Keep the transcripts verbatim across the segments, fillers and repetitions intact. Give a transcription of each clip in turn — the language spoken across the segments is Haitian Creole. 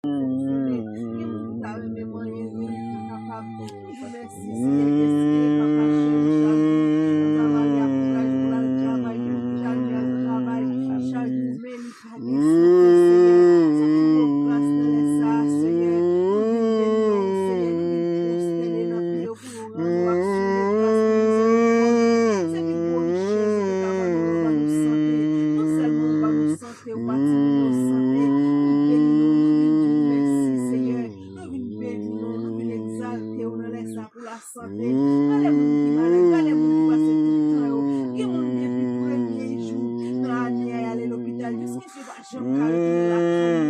fonksyone. Gen moun ki ta renmen manyen, men li pa kapab. Nou di w mèsi, Seyè, paske papa cheri Chami, papa Maria, kouraj pou l al travay, pou lopital li al travay. Chak jounen li pa gen sante, Seyè. Se pou w gras nan lè sa a, Seyè. Nou vin beni w, Seyè. Nou vin pwostène nan pye w pou nou rann w aksyon de gras, de mizèrikòd. Se pi gwo richès ou te ka ban nou, ou ban nou sante. Non sèlman ou ban nou sante, ou pa tire nou sante, ou beni nou, nou vin di w mèsi, Seyè. Nou vin beni w, nou vin egzalte w nan lè sa a pou lasante. Gade moun ki malad, gade moun ki pase tout tan yo. Gen moun depi premye jou nan ane a, y ale lopital, jiskaske yo pa janm ka retounen lakay yo.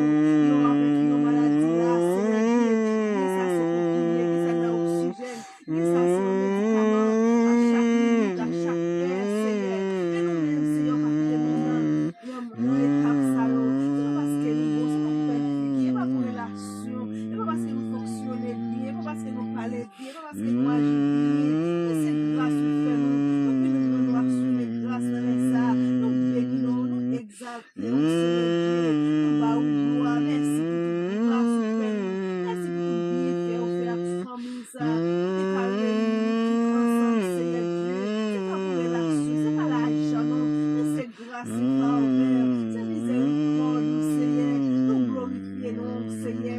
Yo avèk yon maladi la, Seyè Dye, kisa se konprime, kisa nan oksijèn, kisa se yon medikaman a chak minit, a chak è, Seyè. Men nou menm, Seyè, w pa kite nou nan, nan, nan etap sa yo. Se pa paske nou bon, se pa pou bèl figi, e pa pou relasyon, e pa paske nou fonksyone byen, e pa paske nou pale byen, e pa paske nou aji byen. Men se gras ou fè nou. Nou vin rann ou aksyon de gras nan lè sa a. Nou beni w, nou egzalte w, Seyè Dye. Nou ba ou glwa. Mèsi pou tout gras ou fè nou. Mèsi pou tout byenfè ou fè ak fanmi sa ki te ka reyini nou tout ansanm, Seyè Dye. Se pa pou relasyon, se pa lajan, non, men se gras ou pa w, Pè. Se mizèrikòd ou, Seyè. Nou glorifye non w, Seyè.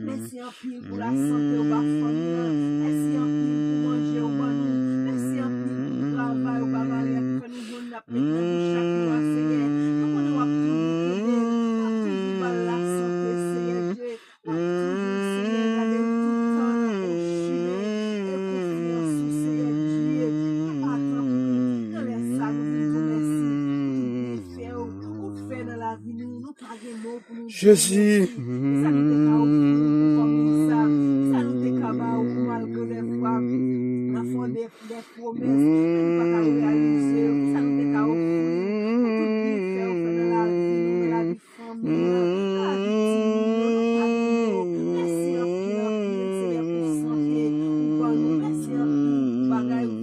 Mèsi anpil pou lasante ou ba fanmi an. Mèsi anpil pou manje ou ban nou. Mèsi anpil pou travay ou ba Maria ki fè nou jwenn n ap met nan bouch chak jou a, Seyè. Nou konnen w ap toujou kenbe l, w ap toujou ba l lasante, Seyè Dye. W ap toujou, Seyè, gade l tout tan nan bon chimen e konfyans ou, Seyè Dye. Papa, tanpri, nan lè sa, nou vin di w mèsi pou tout byenfè ou, ou fè nan lavi nou. Nou pa gen mo pou nou di w mèsi. Jezi. Kisa nou te ka ofri w pou fanmi sa? Kisa nou te ka ba ou malgre dèfwa nan fè w de, de pwomès, men nou pa ka reyalize yo? Kisa nou te ka ofri w pou tout byenfè ou fè nan lavi nou, nan lavi fanmi an, nan lavi timoun yo? Nou pa di w mèsi anpil, anpil, Seyè, pou sante ou ban nou. Mèsi anpil pou bagay ou